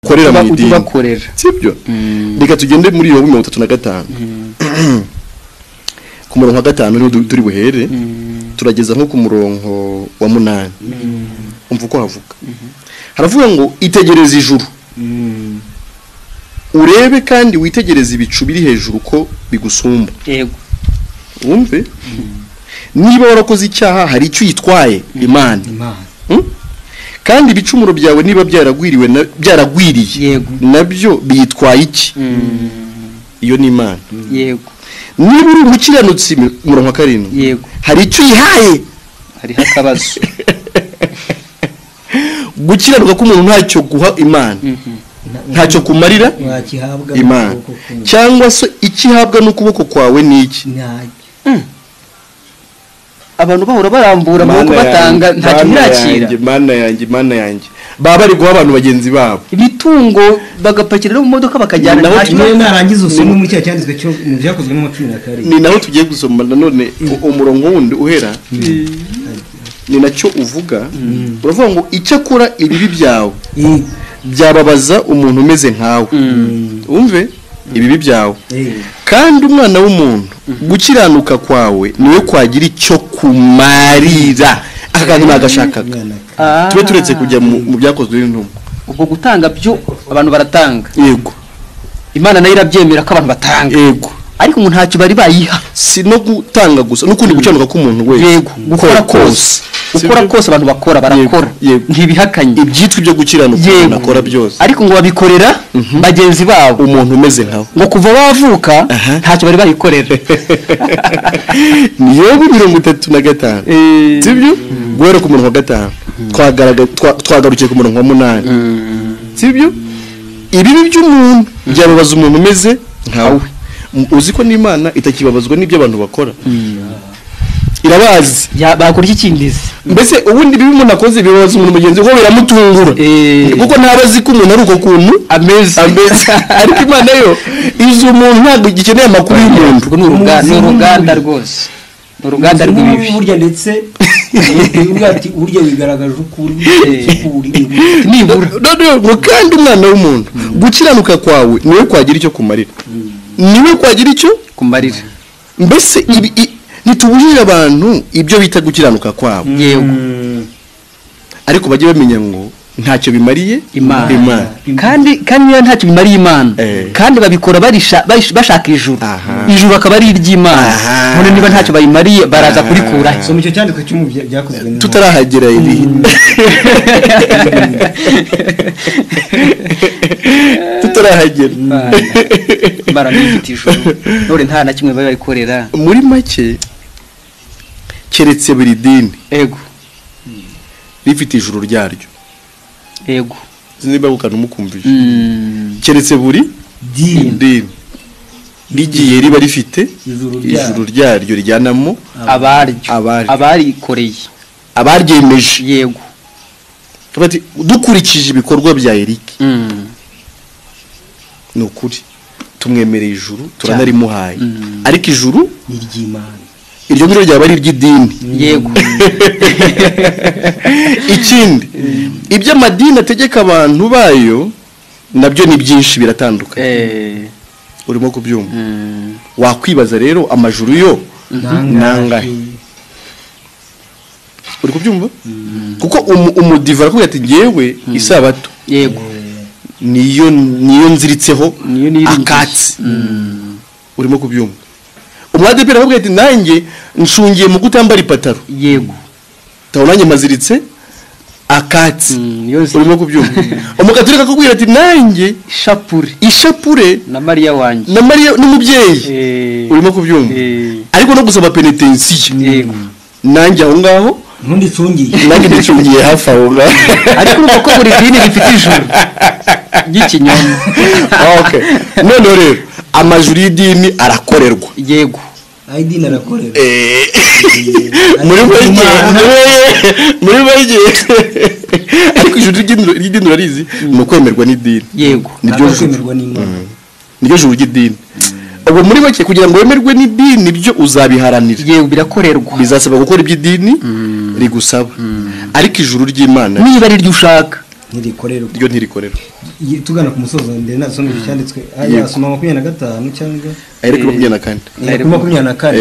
Ukorera mu idini ubakorera, sibyo? Reka tugende muri Yobu 35 ku murongo wa 5 niho turi buhere, turageza nko ku murongo wa 8. Umva uko havuga. Haravuga ngo itegereze ijuru, urebe kandi witegereze ibicu biri hejuru ko bigusumba. Yego. Wumve niba warakoze icyaha hari icyo uyitwaye Imana. Kandi ibicumuro byawe niba byaragwiriwe byaragwiriye nabyo biyitwaye iki? Iyo ni Imana. Yego. Niba uri umukiranutsi, umurongo wa 7, yego, hari icyo uyihaye, hariho akabazo. Gukiranuka k'umuntu ntacyo guha Imana, ntacyo kumarira Imana, cyangwa se ikihabwa n'ukuboko kwawe ni iki? Abantu bahora barambura amaboko batanga, ntacyo birakira. Mana yanjye, Mana yanjye, baba bari guha abantu bagenzi babo imitungo bagapakira no mu modoka bakajyana. Naho narangiza usome muri cya cyanditswe cyo mu byakozwe mu 17. Ni naho tugiye gusoma nanone umurongo wundi uhera, ni nacyo uvuga. Uravuga ngo icyakora ibibi byawe byababaza umuntu umeze nkawe. Umve ibibi byawe, kandi umwana w'umuntu gukiranuka kwawe niwe kwagira icyo kumarira. Aka kantu nagashakaga, tube turetse kujya mu byakozwe n'intumwa. Ubwo gutanga byo abantu baratanga, yego, Imana nayo irabyemera ko abantu batanga, yego, ariko umuntu ntacyo bari bayiha. Si no gutanga gusa, n'ukundi gukiranuka k'umuntu wese, yego, gukora kose, gukora kose abantu bakora, barakora, ntibihakanye ibyitwa ibyo gukiranuka umuntu akora byose, ariko ngo babikorera bagenzi babo, umuntu umeze nkawe, ngo kuva bavuka ntacyo bari bayikorera. Ni Yobu 35, sibyo? Guhera ku murongo wa 5 twagarukiye ku murongo wa 8, sibyo? Ibibi by'umuntu byababaza umuntu umeze nkawe. Uzi ko n'Imana itakibabazwa n'ibyo abantu bakora, irabazi bakora iki kindizi. Mbese ubundi bibi umuntu akoze bibabaza umuntu mugenzi we, biramutungura, kuko ntabazi ko umuntu ari uko kuntu ameze. Ariko Imana yo izi umuntu, ntabwo gikeneye amakuru y'umuntu. Ni uruganda rwose, ni uruganda rw'ibibi burya, ndetse burya wigaragaje ukuri nibura. Ngo kandi umwana w'umuntu gukiranuka kwawe niwe kwagira icyo kumarira, niwe kwagira icyo kumarira. Mbese ntitubujije abantu ibyo bita gukiranuka kwabo, yego, ariko bajye bamenya ngo ntacyo bimariye Imana. Kandi niyo ntacyo bimariye Imana, kandi babikora bashaka ijuru, ijuru akaba ari iry'Imana. None niba ntacyo bayimariye baraza kurikura. Soma icyo cyandiko cyo mu byakozwe tutarahagera ibi tutarahagera baramwifite ijuru, none nta na kimwe bari bayikorera. Muri make keretse buri dini, yego, rifite ijuru ryaryo, yego, niba ukana umukumvije, keretse buri dini rigiye riba rifite ijuru ryaryo rijyanamo abaryo, abarikoreye, abaryemeje, yego. Bati dukurikije ibikorwa bya Eric, ni ukuri tumwemereye ijuru, turanarimuhaye, ariko ijuru ni iry'Imana, iryo ngiro ryaba ari iry'idini, yego. Ikindi ibyo amadini ategeka abantu bayo nabyo ni byinshi, biratandukanye. Urimo kubyumva? Wakwibaza rero amajuru yo nangahe? Uri kubyumva? Kuko umudiva arakubwira ati ngewe isabato, yego, niyo nziritseho akatsi. Urimo kubyumva? Umwadepera arakubwira ati nanjye nshungiye mu kutambara ipataro, yego, tawo nanjye maziritse akatsi. Urimo kubyumva? Umukaturika akakubwira ati nanjye ishapure na Mariya wanjye, na Mariya n'umubyeyi. Urimo kubyumva? Ariko no gusaba penetensiyo, yego, nanjye aho ngaho ntundicungiye, nanjye ndicungiye hafi aho ngaho. Ariko urumva ko buri dini rifite ijuru ry'ikinyoma. Okay, none rero amajuru y'idini arakorerwa, yego, idini arakorerwa muri make. Ariko ijuru ry'idini urarizi, ni ukwemerwa n'idini, yego, niryo juru ry'idini. Ubwo muri make kugira ngo wemerwe n'idini byo uzabiharanira, yego, birakorerwa, bizasaba gukora iby'idini rigusaba. Ariko ijuru ry'Imana niba ari ryo ushaka Ntirikorerwa. Ryo ntirikorerwa. Tugana ku musozo ndende nasoma icyo cyanditswe asoma 25 cyangwa ariko 24. 24.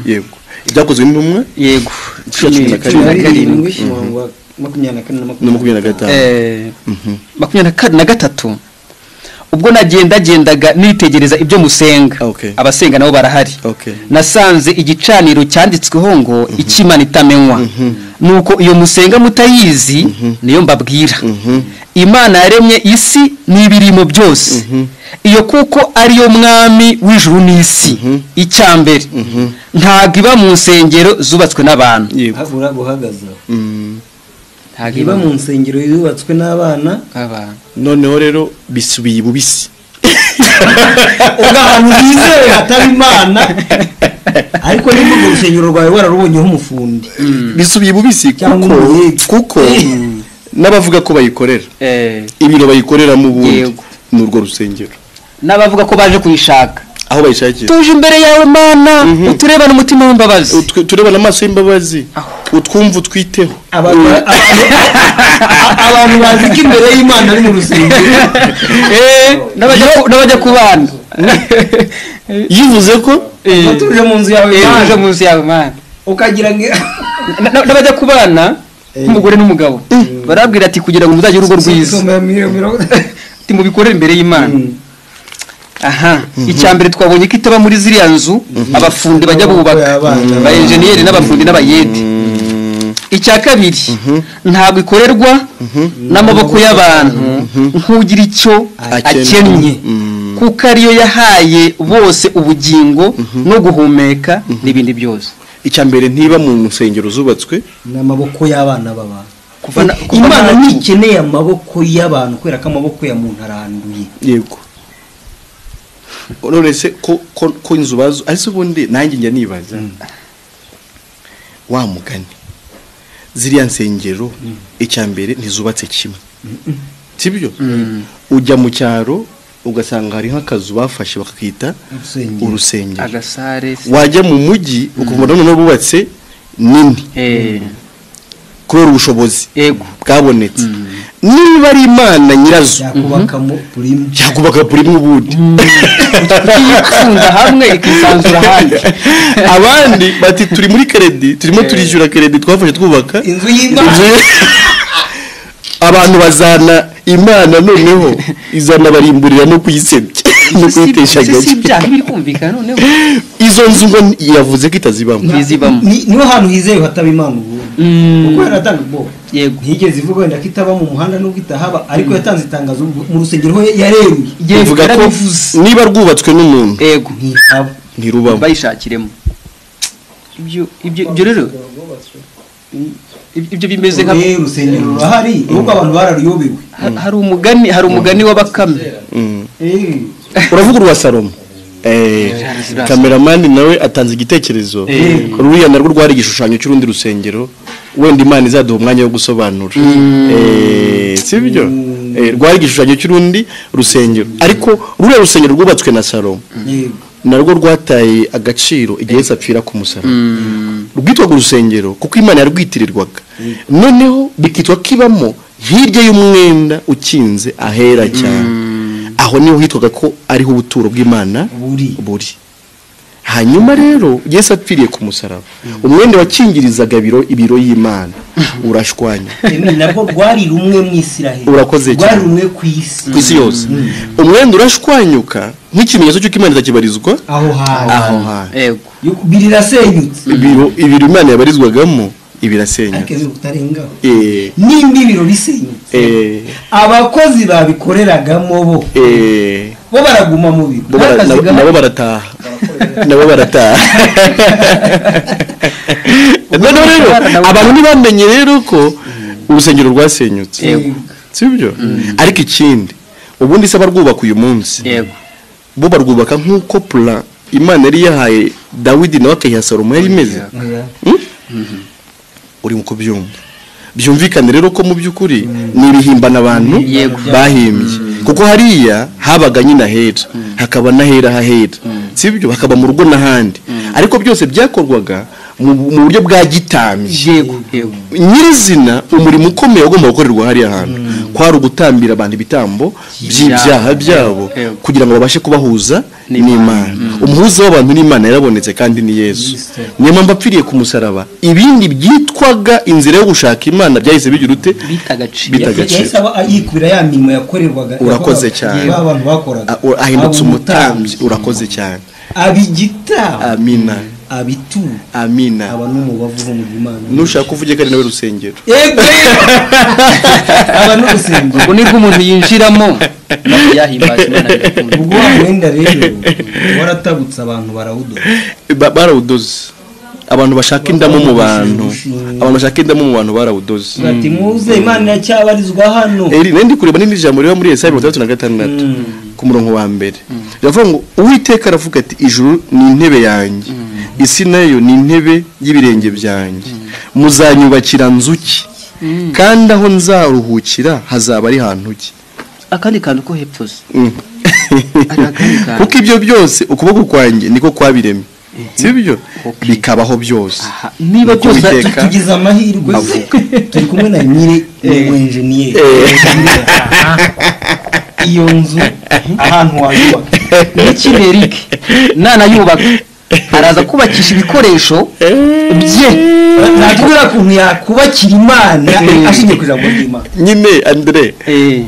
Yego. Ibyakozwe n'intumwa? Yego. 17 24 na 23. Ubwo nagendagendaga nitegereza ibyo musenga, abasenga nabo barahari, nasanze igicaniro cyanditsweho ngo icy'Imana itamenywa. Nuko iyo musenga mutayizi niyo mbabwira. Imana yaremye isi n'ibirimo byose, iyo kuko ariyo mwami w'ijuru n'isi. Icyambere ntabwo iba mu nsengero zubatswe n'abantu. Ntabwo iba mu nsengero yubatswe n'abana. Noneho rero bisubiye ibubisi. Ubwo ahantu hizewe hataba Imana, ariko niba urwo rusengero rwawe wararubonyeho umufundi, bisubiye ibubisi kuko n'abavuga ko bayikorera ibiro bayikoreramo ubundi ni urwo rusengero, n'abavuga ko baje kuyishaka aho bayishakira. Tuje imbere yawe Mana, uturebane umutima w'imbabazi, turebane amaso y'imbabazi, utwumva utwiteho. Abantu bazi ko imbere y'Imana ari mu rusengero, n'abajya kubana. Yivuze ko tuje mu nzu yawe, tuje mu nzu yawe Mana, ukagira ngo n'abajya kubana nk'umugore n'umugabo barabwira ati kugira ngo muzagire urugo rwiza mubikorere imbere y'Imana. Aha, icyambere twabonye ko itaba muri ziriya nzu abafundi bajya bubaka, ba engineer n'abafundi n'abayede. Icya kabiri, ntabwo ikorerwa n'amaboko y'abantu nk'ugira icyo akennye, kuko ariyo yahaye bose ubugingo no guhumeka n'ibindi byose. Icyambere ntiba mu nsengero zubatswe n'amaboko y'abana b'abantu. Imana ntikeneye amaboko y'abantu kubera ko amaboko ya muntu aranduye. Yego. None se ko inzu bazo ariko ubundi nanjye njya nibaza wa mugani ziriya nsengero icyambere ntizubatse kimwe, sibyo? Ujya mu cyaro ugasanga hari nk'akazu bafashe bakakita urusengero, wajya mu mujyi ukabona noneho bubatse nini kubera ubushobozi bwabonetse. Niba ari Imana nyirazo yakubaka purimu ubundi ikunda hamwe ikisanzura ahandi. Abandi bati turi muri kredi, turimo turishyura kredi twafashe twubaka inzu y'Imana. Abantu bazana Imana noneho izana barimburira no kuyisebya no kuyitesha agaciro. Izo nzu ngo yavuze ko itazibamo, niho hantu hizewe hataba Imana ubundi, kuko yaratanga bo. Yego. Ntigeze ivuga wenda ko itaba mu muhanda nubwo itahaba, ariko yatanze itangazo mu rusengero ho yareruye ivuga ko niba rwubatswe n'umuntu yego ntirubamo bayishakiremo. Ibyo rero ibyo bimeze nka urusengero rurahari ahubwo abantu bararuyobewe. Hari umugani w'abakame. Uravuga urwa Salomo. Kameramani nawe atanze igitekerezo. Ruriya narwo rwari igishushanyo cy'urundi rusengero, wenda Imana izaduha umwanya wo gusobanura. Sibyo? Rwari igishushanyo cy'urundi rusengero, ariko ruriya rusengero rwubatswe na Salomo narwo rwataye agaciro igihe Yesu apfira ku musaraba. Rwitwaga urusengero kuko Imana yarwitirirwaga, noneho bikitwa kibamo hirya y'umwenda ukinze ahera cyane. Aho niho hitwaga ko ariho ubuturo bw'Imana buri. Hanyuma rero Yesu apfiriye ku musaraba, umwenda wakingirizaga ibiro y'Imana urashwanya. Nabwo rwari rumwe mu Isiraheli, urakoze cyane, rwari rumwe ku isi yose. Umwenda urashwanyuka nk'ikimenyetso cy'uko Imana itakibarizwa aho hantu. Yego, birirasenyutse. Ibiro Imana yabarizwagamo ibirasenyutse. Nimba ibiro bisenyutse, abakozi babikoreragamo bo baraguma mu biro, nabo barataha, nabo barataha. Noneho rero abantu ntibamenye rero ko urusengero rwasenyutse, sibyo? Ariko ikindi ubundi se abarwubaka uyu munsi bo barwubaka nk'uko plan Imana yari yahaye Dawidi nawe akayiha Salomo yari imeze. Uri mu kubyumva byumvikane rero ko mu by'ukuri ni ibihimbano abantu bahimbye, kuko hariya habaga nyine ahera hakaba n'ahera hahera, sibyo? Hakaba mu rugo n'ahandi, ariko byose byakorwaga mu buryo bwa gitambyi. Yego yego. Nyirizina umurimo ukomeye ugomba gukorerwa hariya hantu kwari ugutambira abantu ibitambo by'ibyaha byabo kugira ngo babashe kubahuza n'Imana. Umuhuza w'abantu n'Imana yarabonetse kandi ni Yesu. Niyo mpamvu apfiriye ku musaraba, ibindi byitwaga inzira yo gushaka Imana byahise bigira ute? Bitagaciro. Yahise yikubira ya mirimo yakorerwaga. Urakoze cyane. Abantu bakoraga. Ahindutse umutambyi. Urakoze cyane. Abigita. Amina. Abitu. Amina. Aba n'umubavu wo mu Imana. Nushaka kuvuge kandi nawe rusengero. Yego. Aba n'urusengero. Ubwo nibwo umuntu yinjiramo yahimbaza Imana bigakunda. Ubwo wenda rero waratabutse abantu barawudoze. Barawudoze. Abantu bashaka indamu mu bantu. Abantu bashaka indamu mu bantu barawudoze. Bati muze Imana iracyabarizwa hano. Eri ndi kureba n'indi jambo riba muri Yesaya 66 ku murongo wa mbere. Biravuga ngo Uwiteka aravuga ati ijuru ni intebe yanjye, isi nayo ni intebe y'ibirenge byanjye. Muzanyubakira nzuki, kandi aho nzaruhukira hazaba ari hantu ki. Akandi kantu ko hepfo se. Kuko ibyo byose ukuboko kwanjye niko kwabiremye. Sibyo bikabaho byose. Niba byose tugize amahirwe turi kumwe na Emile ni engineer. Iyo nzu ahantu wayubaka n'ikindi Eric nanayubaka araza kubakisha ibikoresho bye, nakubwira kuntu yakubakira Imana ashingiye ku ijambo ry'Imana. Nyine Andre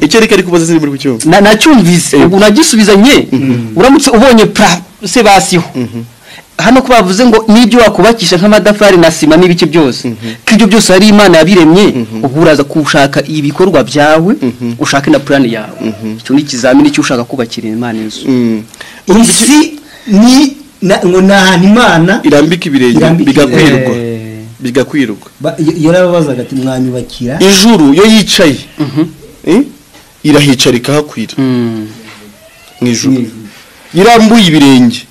icyo Eric ari kubaza muri kucyumva nacyumvise ubu nagisubizanye. Uramutse ubonye pra se basiho hano ko bavuze ngo nibyo wakubakisha nk'amatafari na sima n'ibiki byose, ko ibyo byose ari Imana yabiremye, ubwo uraza kushaka ibikorwa byawe ushake na plan yawe. Icyo ni ikizamini cyo ushaka kubakira Imana inzu. Isi ni ngo nahantu Imana irambika ibirenge bigakwirwa, bigakwirwa. Yarababazaga ati mwanyubakira ijuru yo yicaye irahicara ikahakwira mu ijuru, irambuye ibirenge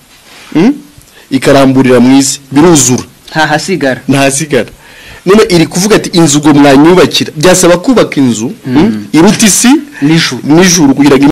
ikaramburira mu isi biruzura, ntahasigara ntahasigara. None iri kuvuga ati inzu go mwanyubakira, byasaba kubaka inzu iruta isi n'ijuru kugira ngo